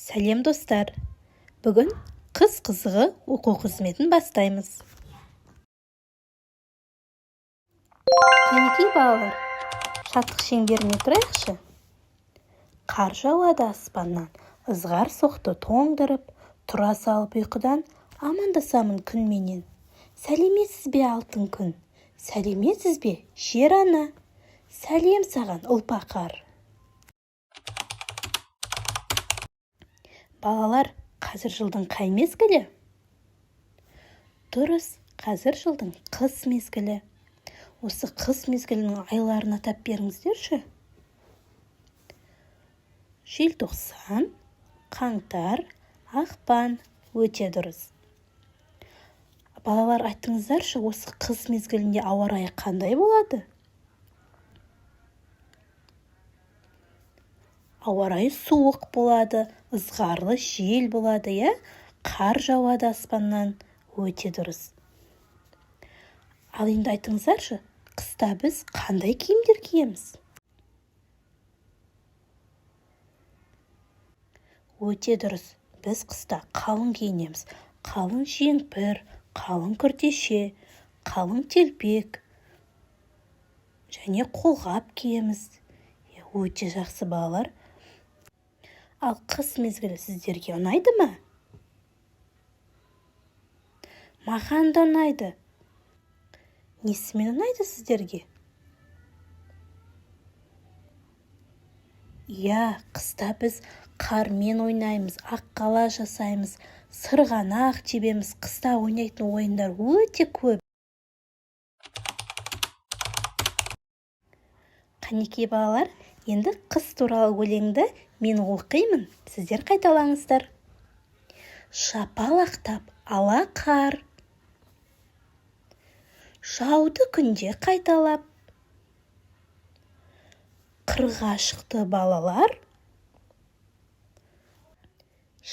Сәлем, достар! Бүгін «Қыс қызығы» оқу қызметін бастаймыз. Қанекей, балалар, шаттық шеңберіне тұрайықшы. Қар жауады аспаннан, ызғар соқты тоңдырып. Тұра салып ұйқыдан, амандасамын күнменен. Сәлеметсіз бе, алтын күн! Сәлеметсіз бе, жер-ана! Сәлем саған, ұлпа қар! Балалар, қазір жылдың қай мезгілі? Дұрыс, қазір жылдың қыс мезгілі. Осы қыс мезгілінің айларын атап беріңіздерші. Желтоқсан, қаңтар, ақпан. Өте дұрыс. Балалар, айтыңыздаршы, осы қыс мезгілінде ауа райы қандай болады? Ауа райы суық болады, ызғарлы жел болады, иә, қар жауады аспаннан. Өте дұрыс. Ал енді айтыңыздаршы, қыста біз қандай киімдер киеміз? Өте дұрыс, біз қыста қалың киінеміз. Қалың жемпір, қалың күртеше, қалың телпек және қолғап киеміз. Өте жақсы, балалар. Ал қыс мезгілі сіздерге ұнайды ма? Маған да ұнайды. Несімен ұнайды сіздерге? Иә, қыста біз қармен ойнаймыз, аққала жасаймыз, сырғанақ тебеміз. Қыста ойнайтын ойындар өте көп. Қанекей, балалар, енді қыс туралы өлеңді мен оқимын, сіздер қайталаңыздар. Жапалақтап ала қар жауды күнде қайталап, қырға шықты балалар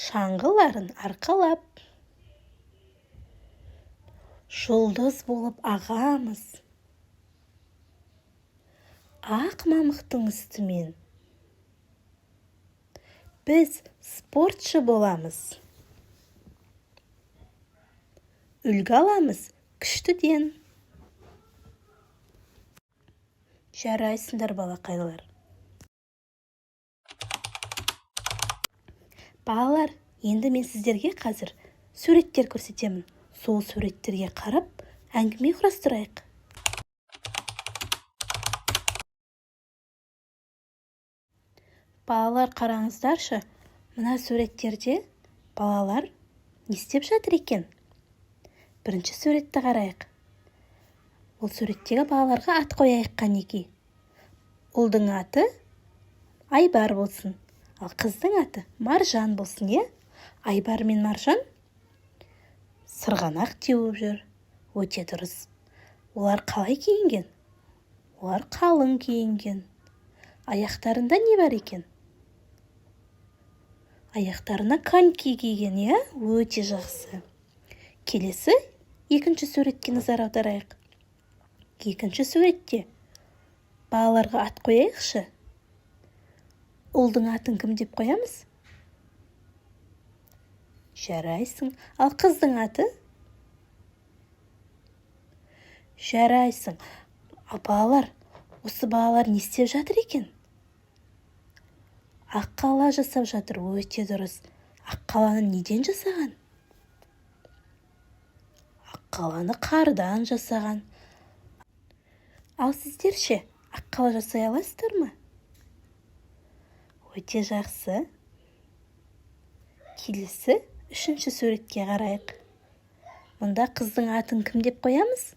шаңғыларын арқалап. Жұлдыз болып ағамыз ақ мамықтың үстімен. Біз спортшы боламыз, үлгі аламыз күштіден. Жарайсыңдар, балақайлар! Балалар, енді мен сіздерге қазір суреттер көрсетемін. Сол суреттерге қарап, әңгіме құрастырайық. Балалар, қараңыздаршы, мына суреттерде балалар не істеп жатыр екен? Бірінші суретті қарайық. Ол суреттегі балаларға ат қояйық, қанекей. Ұлдың аты Айбар болсын, ал қыздың аты Маржан болсын, иә? Айбар мен Маржан сырғанақ теуіп жүр. Өте дұрыс. Олар қалай киінген? Олар қалың киінген. Аяқтарында не бар екен? Аяқтарына коньки киген, иә? Өте жақсы. Келесі екінші суретке назар аударайық. Екінші суретте балаларға ат қояйықшы. Ұлдың атын кім деп қоямыз? Жарайсың. Ал қыздың аты? Жарайсың. Ал балалар, осы балалар не істеп жатыр екен? Аққала жасап жатыр. Өте дұрыс. Аққаланы неден жасаған? Аққаланы қардан жасаған. Ал сіздер ше, аққала жасай аласыздар ма? Өте жақсы. Келесі үшінші суретке қарайық. Мұнда қыздың атын кім деп қоямыз?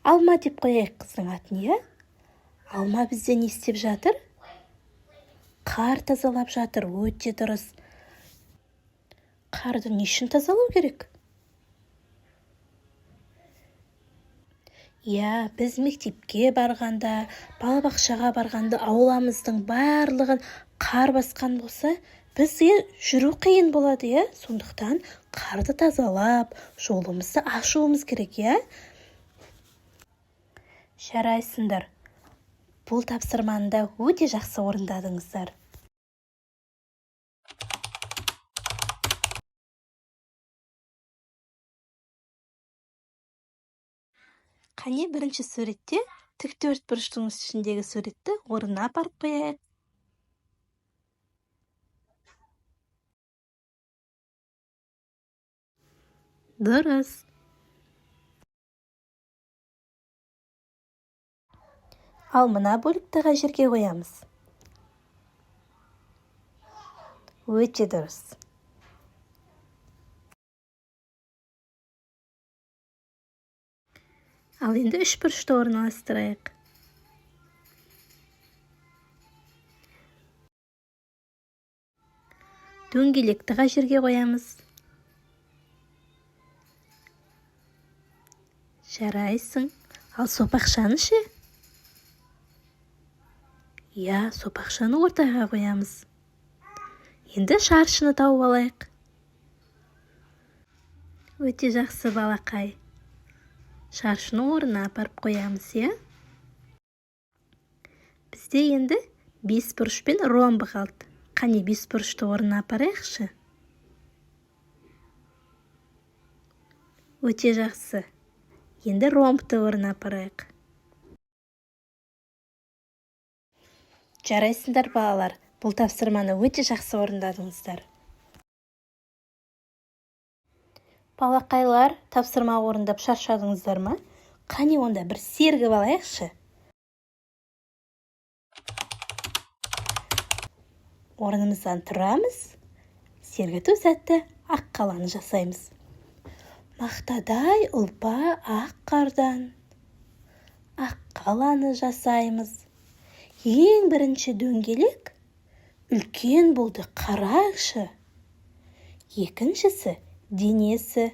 Алма деп қояйық қыздың атын, иә? Алма бізде не істеп жатыр? Қар тазалап жатыр. Өте дұрыс. Қарды не үшін тазалау керек? Иә, біз мектепке барғанда, балабақшаға барғанда ауламыздың барлығын қар басқан болса, бізге жүру қиын болады, иә? Сондықтан қарды тазалап, жолымызды ашуымыз керек, иә? Жарайсыңдар. Бұл тапсырманы да өте жақсы орындадыңыздар. Қане, бірінші суретте тік төрт бұрыштың ішіндегі суретті орнына апарып қояйық. Дұрыс. Ал мына бөлікті қай жерге қоямыз? Өте дұрыс. Ал енді үш бұрышты орналастырайық. Дөңгелекті қай жерге қоямыз? Жарайсың. Ал сопақшаны ше? Иә, сопақшаны ортаға қоямыз. Енді шаршыны тауып алайық. Өте жақсы, балақай. Шаршыны орнына апарып қоямыз, иә? Бізде енді бес бұрыш пен ромбы қалды. Қане, бес бұрышты орнына апарайықшы. Өте жақсы. Енді ромбты орнына апарайық. Жарайсыңдар, балалар. Бұл тапсырманы өте жақсы орындадыңыздар. Балақайлар, тапсырма орындап шаршадыңыздар ма? Қане, онда бір сергіп алайықшы. Орнымыздан тұрамыз. Сергіту сәтті ақ қаланы жасаймыз. Мақтадай ұлпа ақ қардан ақ қаланы жасаймыз. Ең бірінші дөңгелек үлкен болды, қараңшы. Екіншісі денесі,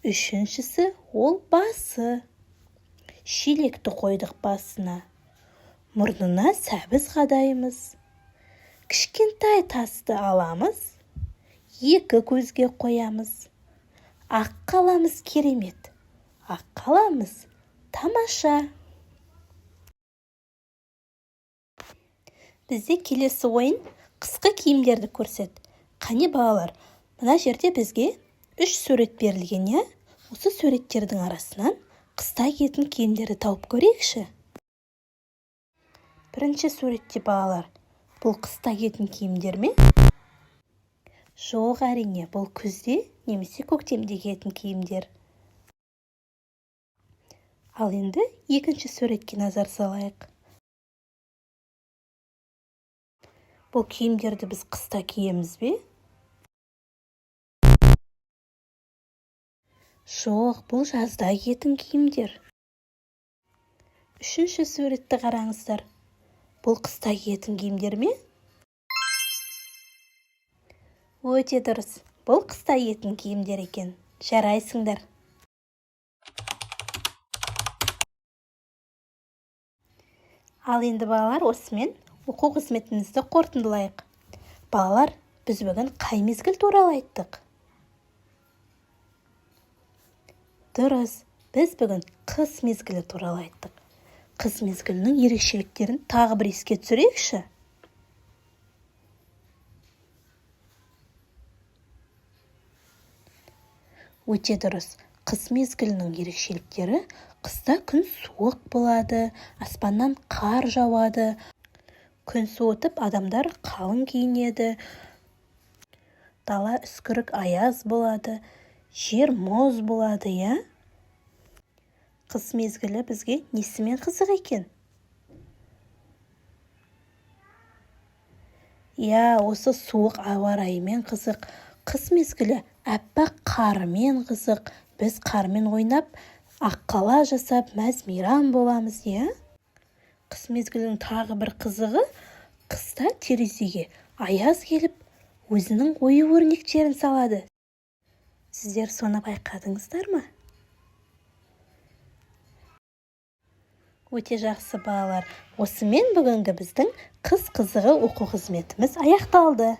үшіншісі ол басы. Шелекті қойдық басына, мұрнына сәбіз қадаймыз. Кішкентай тасты аламыз, екі көзге қоямыз. Ақ қаламыз керемет, ақ қаламыз тамаша. Бізде келесі ойын қысқы киімдерді көрсет. Қане, балалар, мына жерде бізге 3 сурет берілген, иә? Осы суреттердің арасынан қыста киетін киімдерді тауып көрейікші. Бірінші суретте, балалар, бұл қыста киетін киімдер ме? Жоқ, әрине, бұл күзде немесе көктемде киетін киімдер. Ал енді екінші суретке назар салайық. Бұл киімдерді біз қыста киеміз бе? Жоқ, бұл жазда киетін киімдер. Үшінші суретті қараңыздар. Бұл қыста киетін киімдер ме? Өте дұрыс. Бұл қыста киетін киімдер екен. Жарайсыңдар. Ал енді, балалар, осымен оқу қызметімізді қорытындылайық. Балалар, біз бүгін қай мезгіл туралы айттық? Дұрыс, біз бүгін қыс мезгілі туралы айттық. Қыс мезгілінің ерекшеліктерін тағы бір еске түсірейікші. Өте дұрыс. Қыс мезгілінің ерекшеліктері: қыста күн суық болады, аспаннан қар жауады. Күн суытып, адамдар қалың киінеді, дала үскірік аяз болады, жер мұз болады, иә? Қыс мезгілі бізге несімен қызық екен? Иә, осы суық ауа райымен қызық. Қыс мезгілі аппақ қарымен қызық. Біз қармен ойнап, аққала жасап, мәз мейрам боламыз, иә? Қыс мезгілінің тағы бір қызығы: қыста терезеге аяз келіп, өзінің ою-өрнектерін салады. Сіздер соны байқадыңыздар ма? Өте жақсы, балалар. Осымен бүгінгі біздің қыс қызығы оқу қызметіміз аяқталды.